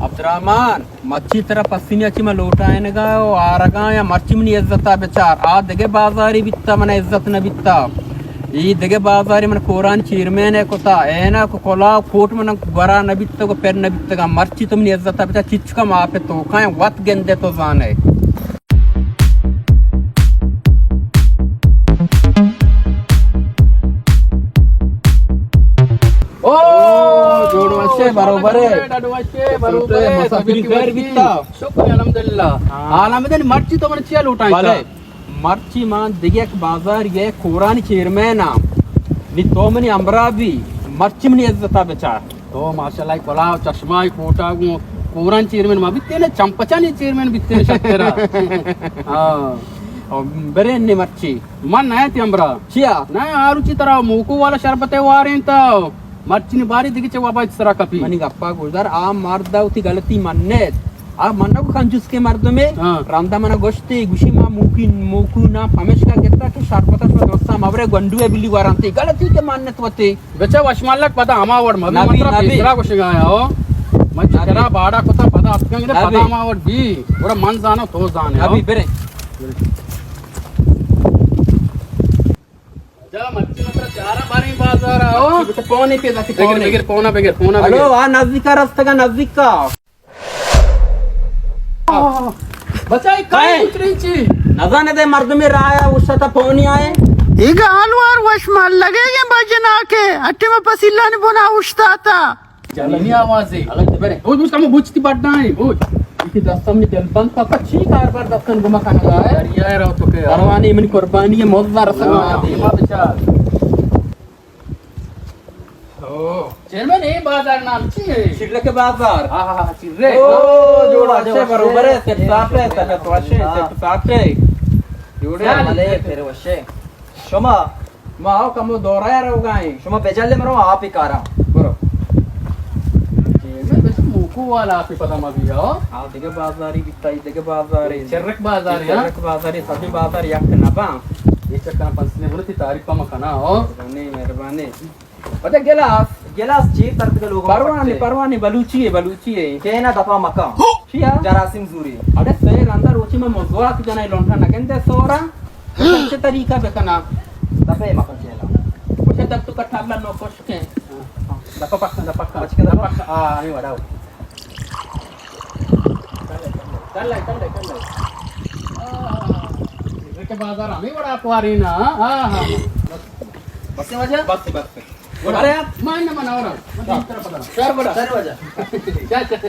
عبدالرحمن، مرچی ترا پسنی ءَ چی من لوٹائینگا و آرگا یا مرچی منی عزتا بچار۔ آ دگہ بازاری بیتا، من عزت نہ بیتا۔ ای دگہ بازاری من کورانی چیئرمین ءَ کتا، اینک و کلاہ و کوٹ من گورا نہ بیتگ و پر نہ بیتگاں۔ مرچی تو منی عزتا بچار، چچکا ما پہ توکائیں وت گندے تو زانے۔ او، جوڑ وشے، بروبرے۔ ڈڈ وشے، بروبرے۔ مسافری خیر بیتا؟ شکر الحمدللہ۔ ہاں۔ حال ہمدن، مرچی تو من چیا لوٹائیں بلے۔ مرچی من دگہ یک بازار یک کورانی چیئرمین آں۔ نی تو منی ہمراہ بی، مرچی منی عزتا بچار۔ تو ماشاءاللہ کلاہ و چشمہ کوٹا گوں کورانی چیئرمین ما بیتین، چمپچانی چیئرمین بیتین شترا۔ ہاں۔ او برے نے مرچی۔ من نہ تی ہمراہ۔ چیا؟ نہ، آ روچی ترا موکو والا شربت وارینتا۔ مرچی نی باری دگہ چہ وابا سرا کپی۔ منی گپا گوشدار، آ مرد وتی غلطی منت۔ آ من کو کنجوس کے مردمے۔ ہاں۔ رندا منا گوشتی، گوشی ما موکی، موکو نا پمشکا گتا کہ شربتا شما دوستا مبرے گنڈو بلی وارانتی۔ غلطی کے منت وتی۔ بچا وشمالک پدا ہما وڑ مبی، نبی، مطلب نبی۔ پیسرا گوشگا آیا ہو۔ من نبی۔ چکرا باڑا کتا پدا اتکن گرے نبی۔ پدا ہما وڑ بی۔ گڑا من زانو تو زانے ہو۔ نبی برے۔ جا مرچی مطلب چارا باریں بازار آو۔ بچا پونے پیدا کی بگر، پونے۔ بگر، پونا بگر، پونا بگر۔ ہلو، آ نزدیکا رستگا نزدیکا۔ بچا، اے کائے کائے؟ اتری چی؟ نزانے دے مردمی راہ ہے، اس تا پونی آئے۔ ایگا حالوار وش مال لگے گے بجنا کے، اٹے میں پسیلانی بنا اشتاتا۔ جنینی آوازے۔ الگ تو برے۔ بوج، بوج، کمو بوج تی بڈا ہے، بوج۔ اتی دستم نی دل بند پاپا چی کاربار دستن گما کنگا ہے؟ دریا ہے رو تو کے۔ پروانی منی قربانی ہے، موزہ رسم ہاں، آدی۔ ما بچار۔ او، چیئرمین، اے بازار نام چی ہے؟ چرک بازار۔ ہاں، ہاں، ہاں، چرک۔ او، جوڑ وشے، بروبر ہے، سیٹ ساٹ ہے، سیٹ ساٹ ہے۔ جوڑے۔ سلام علیکم، تیرے وشے۔ شما؟ ما او کمو دورہ روگائیں۔ شما بجلے مرو، آپ ہی کارا۔ برو۔ چیئرمین، بس موکو والا آپ ہی پتا ما بھی ہو۔ آ دگہ بازاری بیتا، ای دگہ بازاری۔ چرک بازاری، ہاں؟ چرک بازاری، سبھی بازار یک نبا۔ یہ چکر پنسنے بولتی تعریف ما کنا ہو۔ مہربانی، مہربانی۔ بچا گلاس۔ گلاس چیر ترتگا لوگ پروانے، پروانے، بلوچی ہے، بلوچی ہے۔ کینا دپا مکا۔ چیا؟ جراثیم زوری۔ اڑے سیر اندر روچی میں مزواک جنائی لونٹا نگندے سورا۔ چہ طریقہ بکنا۔ دپے مکا کینا۔ وشے دپ تو کٹھا بلا نو کش کے۔ دپا پکا، دپا پکا۔ بچ کے دپا۔ دپا پکا۔ آ، ہمیں وڑا۔ کلے، کلے، کلے، کلے۔ آ، یہ کہ بازار ہمیں وڑا پواری نا۔ ہاں، ہاں، ہاں۔ بس۔ بس واجہ؟ بس، بس۔ ارے، من نہ مناورا۔ من طرف پتا۔ سر بڑا۔ سر واجہ۔ چل، چل۔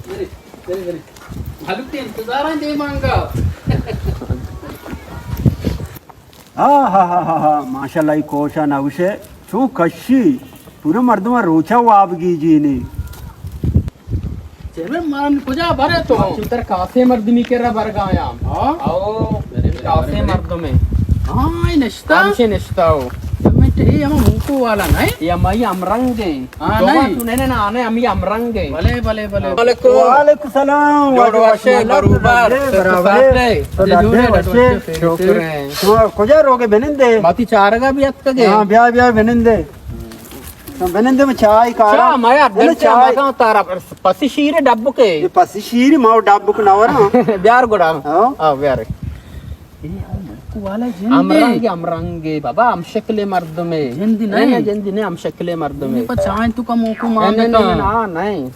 میرے، میرے، میرے۔ حالت انتظار ہیں دے مانگا۔ آ ہا ہا ہا ہا، ماشاءاللہ، ای کوشا نوشے، چو کشی، پورا مردم روچا واب گیجینی۔ چیئرمین، من کجا برے تو؟ چتر کاسے مردمی کے را برگایا۔ ہاں؟ او، کاسے مردمے۔ ہاں، یہ نشتا؟ ہمشے نشتا ہو۔ میں تو یہ ہم موکو والا نہیں؟ یہ ہمائی ہم رنگ ہے۔ ہاں، دوبا نہیں۔ تو نہیں، نہیں، نہیں، ہمیں ہم رنگ ہے۔ بلے، بلے، بلے۔ وعلیکم۔ وعلیکم السلام۔ جوڑ وشے، برابر۔ برابر۔ تو ڈاڈے وشے۔ شکر ہے۔ تو کجا روگے بنندے؟ باتی چارگا بھی اتکگے۔ ہاں، بیا، بیا بنندے۔ بنندے میں چائے کارا۔ چا، مایا، دل چا چائے۔ مگا تارا پسی شیر ڈبکے۔ یہ پسی شیر ما ڈبک نہ ورا۔ بیار گڑا۔ ہاں۔ آ، بیار۔ ہم رنگ، ہم رنگ بابا، ہم شکل مردمے۔ جندی نہیں۔ نہیں، جندی نہیں، ہم شکل مردمے۔ پر چائے تو کم کو مان نہیں، نہیں، نہیں۔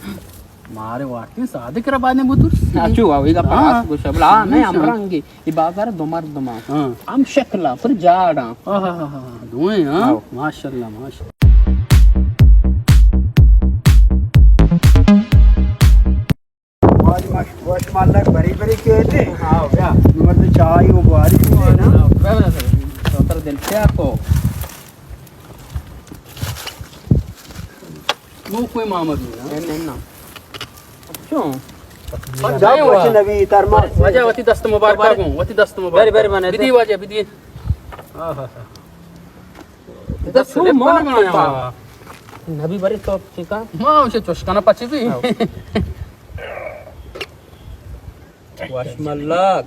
مارے واٹیں صادق را بعد میں بوتر۔ اچھو، آو، ایگا ہاں۔ پاس گوشا، بلا، ہاں، نہیں، ہم رنگی۔ یہ بازار دو مردم ہاں۔ ہاں۔ ہم شکل پر جاڑا۔ ہاں، ہاں، ہاں، ہاں، دوئیں، ہاں۔ آو۔ ماشاءاللہ، ماشاءاللہ۔ واجہ ماش-، واجہ مالک بری بری کیتے۔ ہاں، بیا۔ نمر چائے و بواری کو نا۔ ہاں، بیا، بیا، بیا۔ تو تر دل کیا کو؟ مو کوئی محمد نہیں نا؟ نہیں، نہیں، نا۔ کیوں؟ واجہ وتی دست مبارک کو، وتی دست مبارک۔ بری، بری، بنے بدی واجہ، بدی۔ ہاں، ہاں، ہاں۔ دست مبارک۔ نبی بری تو چکا؟ ما اسے چشکانا پچی بھی۔ ہاں۔ وش ملک۔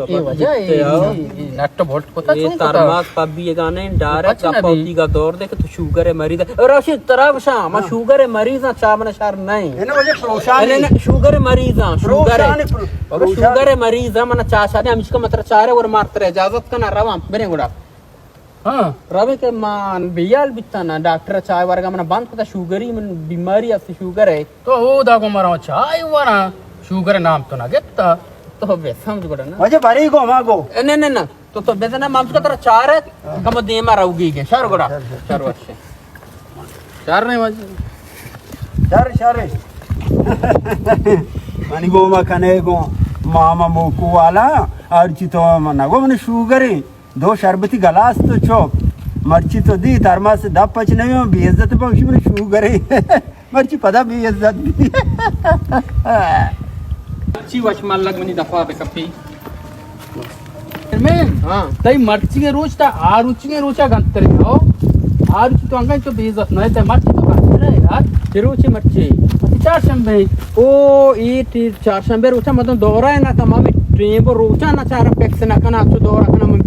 اے وجہ اے، اے، اے نٹ بولٹ کتا، اے چون کتا؟ ترماس پبی گانے ڈائریکٹ کچھ نہ گپا بی۔ ہوتی گا دور دے کہ تو شوگر مریض ئے۔ اور راشد ترا بشا، ما ہاں۔ شوگر مریض ہاں، چا من شر نہیں۔ اے نا وجہ پروشانی۔ اے نا، شوگر مریض ہاں، شوگر۔ پروشانی، پر-، بابا، پروشانی۔ شوگر مریض ہاں، من چا شر نہیں، ہمیش کا مطلب چارے اور مارتر اجازت کنا روان، بریں گڑا۔ ہاں۔ رویں کہ من بیال بیتاں نا، ڈاکٹر چائے ورگا من بند کتا، شوگری من بیماری است، شوگر ہے۔ تو او دا گو مرا چائے ورا، شوگر نام تو نہ گپتا۔ تو بے سمجھ گڑا نا۔ وجہ بری گو ما گو۔ اے، نہ، نہ، نہ۔ تو، تو بزن نا، من تو ترا چار ہے، ہاں۔ کم دیما روگی گے۔ شر گڑا۔ شر، شر۔ شر وش۔ شر نہیں وجہ۔ شر، شر۔ منی گو ما کنے گو، ماما موکو والا، ہر چی تو من نگو من شوگر ہے۔ دو شربتی گلاس تو چوپ۔ مرچی تو دی، ترماس دپ پچ نہ بیاں، بے عزت بوشی من شوگرے۔ مرچی پدا بے عزت بی۔ چی وش ملک منی دفا بکپی۔ چیئرمین، ہاں۔ تئی مرچی روچ تا آ روچی روچا گنتر ہو۔ آ روچی تو انگا تو بے عزت نہ، تئی مرچی تو گنتر ہے یار۔ چی روچی مرچی؟ اچھا، چارشنبے۔ او، ای ٹی چارشنبے روچا مدن دورہ ہے نا، تمام ٹیم روچا نا چارا پیکس نہ کنا، تو دورہ کنا من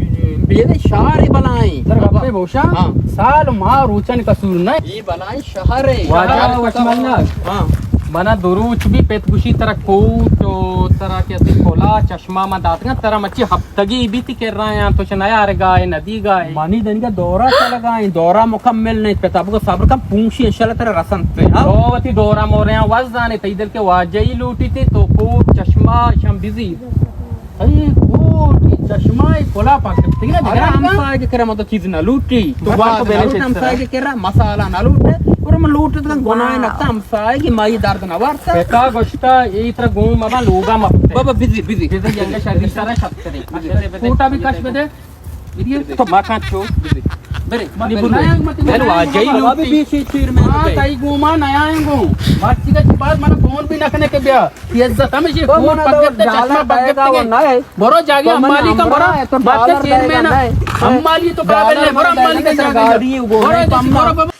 بیدے شہر بلائیں۔ در گپے بوشا، ہاں۔ سال ماہ روچن قصور نہ۔ ای بلائیں شہر ہے۔ واجہ شہر وشمن نہ۔ ہاں۔ منا دو روچ بھی پت گوشی ترا کوٹ و ترا کسی پولا چشمہ ما داتگا، ترا مچی ہفتگی بیتی کہ رایاں تو چہ نیارگائے، ندیگائے۔ منی دنگا دورہ چلگائیں، دورہ مکمل نہیں، پتا بگو صبر کن، پونشی انشاءاللہ ترا رسنت۔ ہاں۔ تو وتی دورہ موریاں وز زانے، تئی دل کے واجہی لوٹی تے تو کوٹ چشمہ شم بزی۔ اے کوٹ چشمہ پلا پاک تگنا ارے دگران کا؟ ہمسائے کے کرا مطلب چیز نہ لوٹی۔ تو تو بات بات نہ نہ لوٹ، لوٹ ہمسائے کے کرا مسالہ نہ لوٹے۔ اور من لوٹ تک گناہ نہ تا ہمسائے کی مائی درد نہ وارتا۔ پتا گوشتا، اے ترا گون مبا لوگا مپتے۔ بابا بزی، بزی۔ بزی جنگ شری سارا شپ کرے۔ کوٹا بھی کش بدے۔ تو ما کان چو۔ برے، ما نی برے۔ نہ آیاں، مت بل واجہی بابا، لوٹی۔ بھی چی چیر میں ہاں، تئی گوما نہ آیاں گو۔ مرچی کا بعد من فون بھی نہ کنے کے بیا۔ یہ عزت ہمیشہ تو فون منا پکڑتے، ڈالر چشمہ دے گا پکڑتے وہ کے۔ نہ ہے۔ برو جاگی تو من امالی کا امرا برا۔ ہے، تو مت ڈالر چیر دے میں گا نہ۔ نہ ہے۔ امالی تو قابل ڈالر نہیں، برو دے گا امالی کے نہ، جاگی۔ گاڑی وہ برو نہیں، جاگی، کم برو نہ۔ بابا۔